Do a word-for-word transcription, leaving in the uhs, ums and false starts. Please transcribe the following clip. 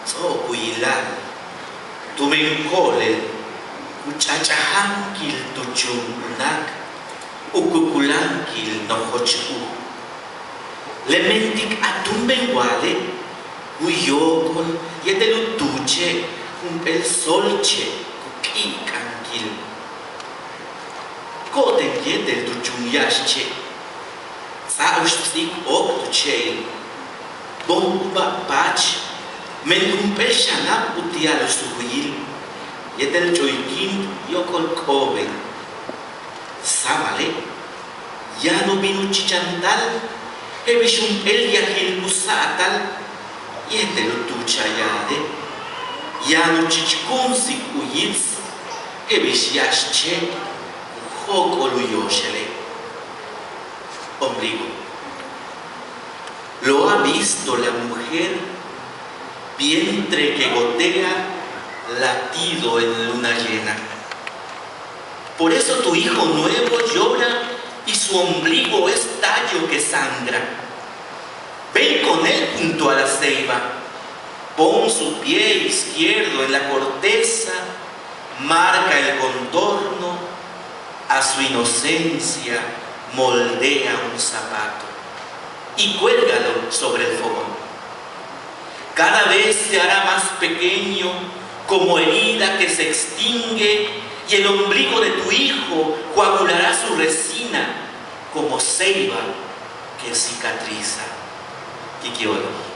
ts'o'ok u yila'al tumen ko'olel ku ch'ach'ajankil tu chuum unak u kukuláankil nojoch uj. Le mentik a túumben wa'ale' ku yóok'ol yéetel u tuuche' jump'éel sóol che' ku k'i'ik'ankil. Ko'oten yéetel tu chuum ya'ax che', ts'a'ox ts'íik ok tu che'il, boonkubáa paach, men jump'éel xanab uti'al u sujuyil yéetel ch'oykint yóok'ol k'oobey. Sáamale' yaan u bin u chichantal je'el bix jump'éel yajil ku sa'atal yéetel u tuuch a yaale'. Yaan u chichkúunsik u yits je'el bix ya'ax che' ku jóok'ol u yooxele'. Ombligo. Lo ha visto la mujer vientre que gotea, latido en luna llena. Por eso tu hijo nuevo llora y su ombligo es tallo que sangra. Ven con él junto a la ceiba. Pon su pie izquierdo en la corteza, marca el contorno, a su inocencia moldea un zapato y cuélgalo sobre el fogón. Cada vez se hará más pequeño como herida que se extingue, y el ombligo de tu hijo coagulará su resina como ceiba que cicatriza. Kikiolo.